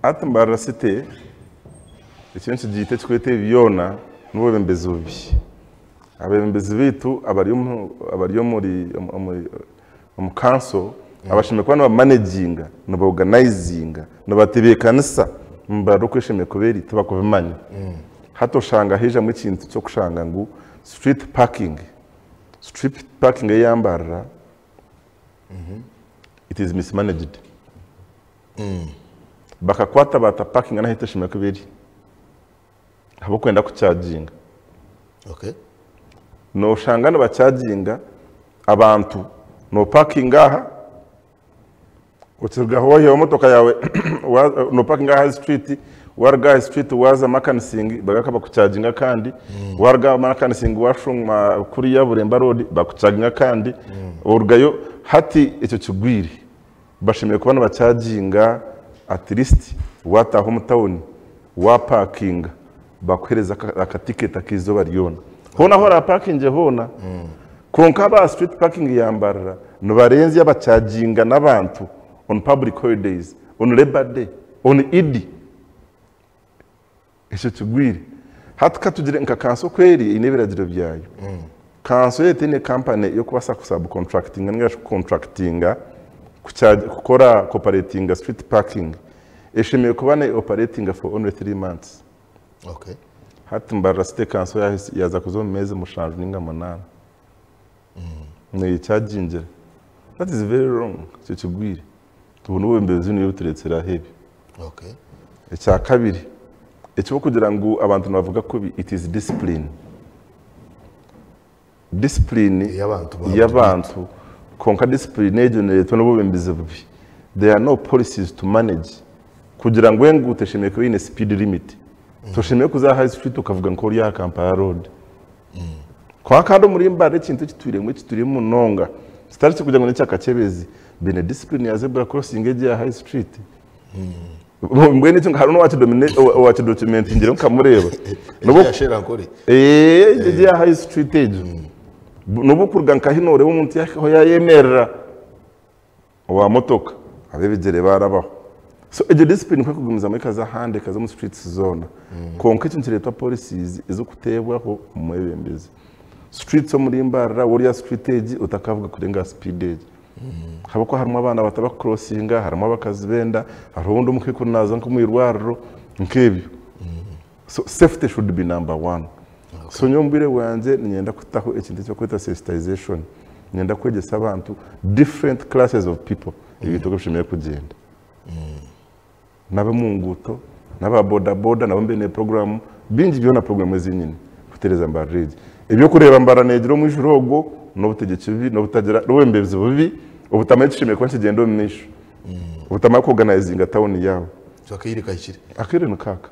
Hati Mbarara City eki nikigiita ekikweta ebi byona n'obwebembezi bubi. Abeebembezi baitu abari omu abari omuri omuri omu kanso abashemereire kuba nibamanaginga, nibaoganizinga, nibatebeekanisa Mbarara oku eshemereire kuba eri tibakubimanya. Hati oshanga haijamu ekintu ky'okushanga ngu street parking, street parking eya Mbarara it is mismanaged. Bakakwata baata parkinga n'ahu eteshemereire kuba eri ahabw'okwenda kucharginga. Noshanga nibacharginga abantu, nopakinga aha, okirugaho waihaho emotoka yaawe, nopakinga aha street, waruga aha street waaza Makanising bagaruka bakucharginga akandi, waruga Makanising washuma kuriya Buremba road bakucharginga akandi, orugayo hati ekyo kigwire. Bashemereire kuba nibacharginga at least waataaha omu tawuni waapakinga bakuheereza akatiketi ak'eizooba ryona. Hoona ahu oraapakingye hoona. Kwonka aba street parking ya Mbarara nibarenzya bacharginga n'abantu on public holidays, on labour day, on Iddi. Ekyo kigwire. Hati ka tugire nka kanso oku eri eine ebiragiro byayo. Kanso yo teine kampani ey'okubaasa ku subcontractinga ninga shi kucontractinga kukora kuoperatinga street parking. Eshemereire kuba ne operatinga for only 3 months. Hati Mbarara City Council yaaza kuza omu meezi 7 ninga 8 neyechagingira. That is very wrong. Ekyo kigwire. Obu n'obwebembezi nibwo butureetsire aho ebi. Ekya kabiri, ekyokugira ngu abantu nibavuga kubi, it is discipline. Discipline Ey'abantu ba buri. Y'abantu, kwonka discipline egyo neeretwa n'obwebembezi bubi. There are no policies to manage. Kugira ngu enguuto eshemereire kuba eine speed limit. Toshemereire kuza aha high street okavuga nk'ori aha Kampala road. Kwonka kandi omuri Mbarara ekintu ekitwiremu ekiturimu munonga kitari kikugira ngu n'ekyakakyebezi, baine discipline ya zebra crossing egi ya high street. Mbwenu ekyo hariho n'owakidocumentingire nkamureeba. Egi ya Shera Nkore. Egi ya high street egyo. N'obu okuruga nka hino oreeba omuntu yahikaho yayemerera owa motoka ab'ebigyere barabaho. So egyo discipline ekwiye kugumizamu ekaza ahandi ekaza omu streets zoona. Kwonka ekyo nikireetwa policies ezirikuteebwaho omwebembezi. Streets omuri Mbarara waaba ori aha street egi otakavuga kurenga aha speed egi. Ahabw'okuba harimu abaana bato abakucrossinga, harimu abakazi b'enda, hariho obundi omukaikuru naaza nk'omu irwariro nk'ebyo. So safety should be number one. So nyowe omu bwire bwangye niinyenda kutaho ekintu eki barikweta sensitization. Niinyenda kwegyesa abantu different classes of people ebintu oku bishemereire kugyenda. N'ab'omu nguuto, n'aba boda boda nabo mbainiire puroguraamu, bingi byona puroguraamu ezi nyine kutereeza Mbarara egi. Eby'okureeba Mbarara neegira omwijuro ogwo n'obutegyeki bubi n'obutagira n'obwebembezi bubi obutamanya ekishemereire kuba nikigyenda omu maisho. Obutamanya kuorganizinga tawuni yaabo. So akaire kahikire. Akaire nikaaka.